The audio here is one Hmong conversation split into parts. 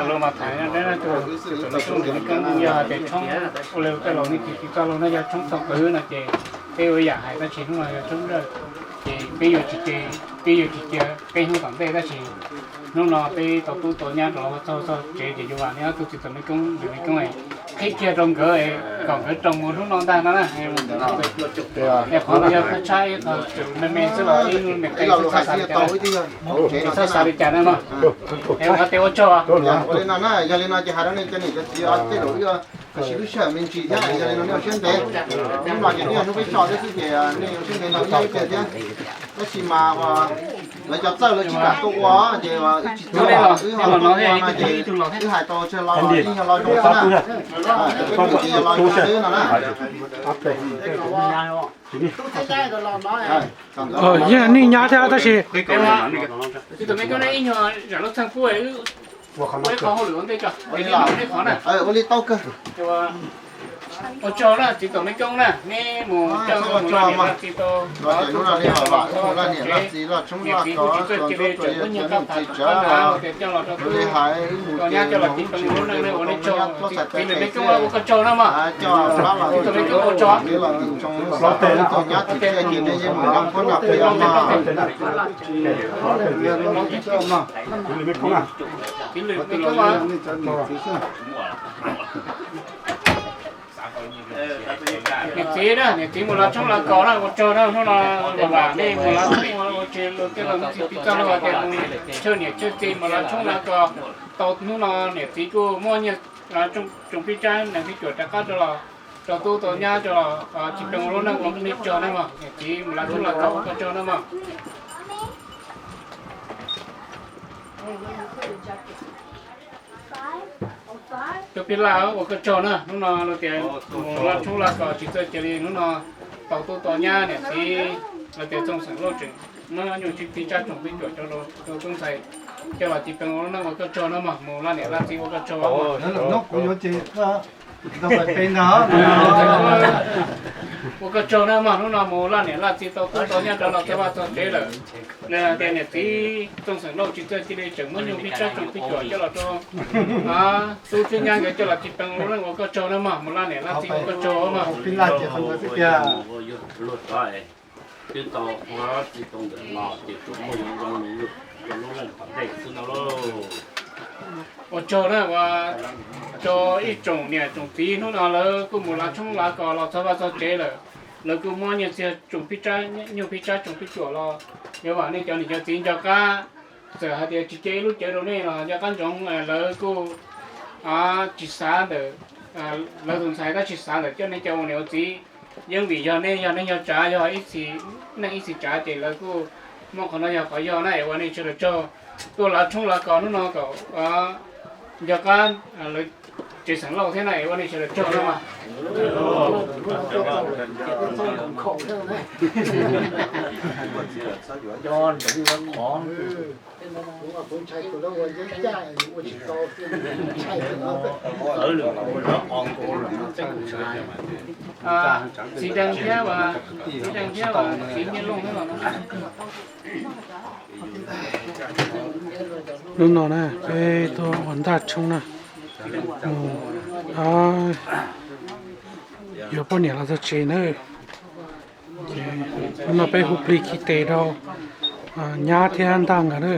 Los mas tham tus, tus me koob yog hais tias tshoob ua li tej laus nej tiv tiv txoj laug no yog tshoob txog qwv no ces peb ua yam hais tab sis hnub no yog tshoob dawj ces peb yuav tsis, peb yuav tsis cia peb hnub tom ntej tab sis hnub no peb tau tub tau nyab rov los txog txog tsev ces yuav vam nej ob tug txiv tus me koob tus me koob qhib kiag rau nkawd kom nkawd roos mus hnub no ntag no na. Es qhov no yog qhov tshab ib qho me me xwb los ib me qe xwb txhob xav li cas, txhob xav li cas na mog. Es ua tias ua tsaug. Yog li no ces hais rau nej cov niam cov txiv tej zaum wb ua sis lub sij hawm me ntsis thiab yog li no nej ua siab ntev. Hnub no ces twb yog hnub peb so thiab xwb ces nej ua siab ntev nrog wb nyob ib pliag thiab. Tab sis mas lawv cov txawj lawv tsis kam tuaj ua ces wb tsis tuaj, wb ho tuaj ua no ces wb hais tau tsawg los yeej yog lo zoo xwb na. Wb mus ces yog lo zoo xwb no na. Yeej nej nyab thiab tab sis ib nyuag zam lub txheej pub ua ib qho hauj lwm ua ntej tso, ua li tau kawg. Ua tsaug na txiv tus me koob na, neb mus coj mus laj niam laj txiv tau, hnub no nej vam hnub no laj niam laj txiv loj tshoob loj kos, txhua ntxub txhua yam txhua tus txiv tsav los, tus li hais ib mus ces mus tsis mus ces mus tau nyab tuab txhais tes txiv lwm me koob ua koj tsaug na mog. Coj plab los tsis tau, txiv los tsis tshoo, txiv tug nyab txiv txiaj ces nej yeej mus noj qhuab noj qhia mog. Txiv lwm me koob, niam txiv na, niam txiv mus lov tshoob lov kos na, ua tsaug na, hnub no vam nej mus lov tshoob ua tsis luag tej los txiv txoj lus tias mus chawj niam chawj txiv mus lov tshoob lov kos tau hnub no niam txiv kuj muab nyiaj tsoom pib tsab nees pib cuam rov qab rau los rau tub tau nyab rau los tsis peb ua lub neej ua nej tsaug na mog, niam txiv mus lov tshoob lov kos ua koj tsaug na mog. Cov pib laj ua koj tsaug na, hnub no luag tias mus lov tshoob lov kos tsis txawj cia li hnub no tau tub tau nyab niam txiv, luag tias txooj xeem Lauj tseem muab nyuj tsoom pib tsab tsoom pib cuam rau tub ntxhais coj los tsis peb ua lub neej ua koj tsaug na mog, mus laj niam laj txiv ua koj tsaug. Ua koj tsaug na mog, hnub no mus laj niam laj txiv tau tub tau nyab rov los txog vaj txog tsev lawm. Tias niam txiv txooj xeem Lauj tsis txawj cia li tseem muab nyuj pib tsab tsoom pib cuam coj los rau tub thiab nyab nkawd coj los tsis peb ua lub neej ua koj tsaug na mog, mus laj niam laj txiv ua koj tsaug mog. Twb tau ua txiv tau ntawm no ces tsuas muaj yuav zoo lub neej tom ntej xwb no lauj. Ua tsaug na, ua rau ib tsoom niam tsoom txiv hnub no lawv kuj mus lav tshoob lav kos los txog vaj txog tsev lawm, lawv kuj muab nyiaj txiag tsoom pib tsab, nyuj pib tsab tsoom pib cuam los, yuav vam nej cov niam cov txiv nco qab, txawm hais tias tsis cia ib lub cawv rau nej los nco qab ntsoov lawv kuj tsis xav ntawm lawv tus ntxhais tab sis xav ntawm coj nej cov ua niam ua txiv. Yeej vim yog nej yog neej yog tsav, yog ib txhis neej ib txhis tsav ces lawv kuj muab qhov no yog qhov yog na, es ua nej sawv daws tsaug tuaj lav tshoob lav kos hnub no kom nco qab lawv tsev xeem Lauj thiab na, es ua nej sawv daws tsaug na. Txiv Deeg thiab, Txiv Deeg thiab Txiv Nyiaj Looj. Hnub no na peb tuaj ua ntaj tshoob na, mus yuav poj niam los txog tsev na. Hnub no peb hu plig khi tes rau nyab thiab ntaj nkawd na.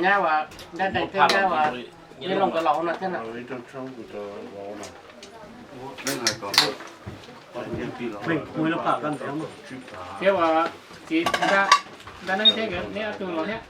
Nyab ua dab deeg thiab nyab ua Nyiaj Looj nkawd los hauv no thiab na. Thiab ua txiv ntab. Ntab neeb thiab neb ob tug los thiab.